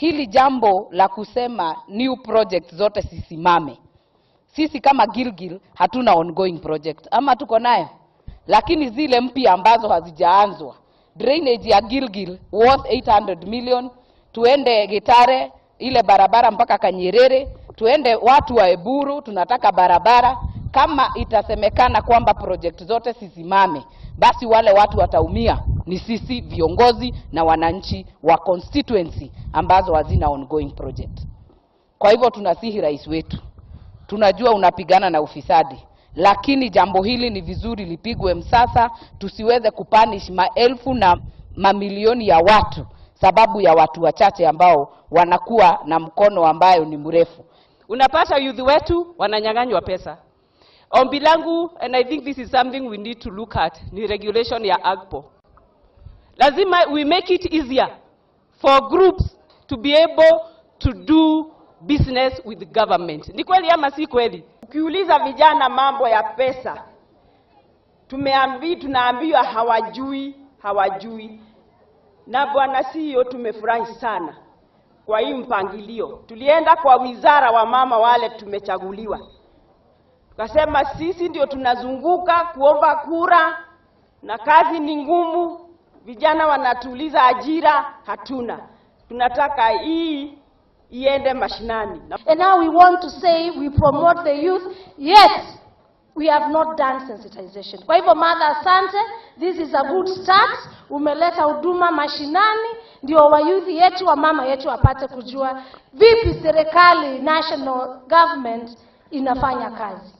Hili jambo la kusema new project zote sisimame, sisi kama Gilgil hatuna ongoing project ama tuko nayo, lakini zile mpya ambazo hazijaanzwa, drainage ya Gilgil worth 800 million, tuende Gitare ile barabara mpaka Kanyerere, tuende watu wa Eburu tunataka barabara. Kama itasemekana kwamba project zote sisimame, basi wale watu wataumia ni sisi viongozi na wananchi wa constituency ambazo hazina ongoing project. Kwa hivyo tunasihi rais wetu, tunajua unapigana na ufisadi, lakini jambo hili ni vizuri lipigwe msasa, tusiweze kupunish maelfu na mamilioni ya watu sababu ya watu wachache ambao wanakuwa na mkono ambayo ni mrefu. Unapata youth wetu wananyang'anywa pesa. Ombi langu, and I think this is something we need to look at, ni regulation ya AGPO. Lazima we make it easier for groups to be able to do business with the government. Ni kweli ama si kweli? Ukiuliza vijana mambo ya pesa, tunaambiwa hawajui, hawajui. Na bwana CEO, tumefurahi sana kwa hii mpangilio. Tulienda kwa wizara wa mama wale tumechaguliwa, tukasema sisi ndio tunazunguka kuomba kura na kazi ni ngumu, vijana wanatuuliza ajira hatuna. Tunataka hii iende mashinani. And now we want to say we promote the youth. Yes, we have not done sensitization. Kwa hivyo Martha, asante. This is a good start. Umeleta huduma mashinani ndio wayouth yetu wa mama yetu wapate kujua vipi serikali, national government inafanya kazi.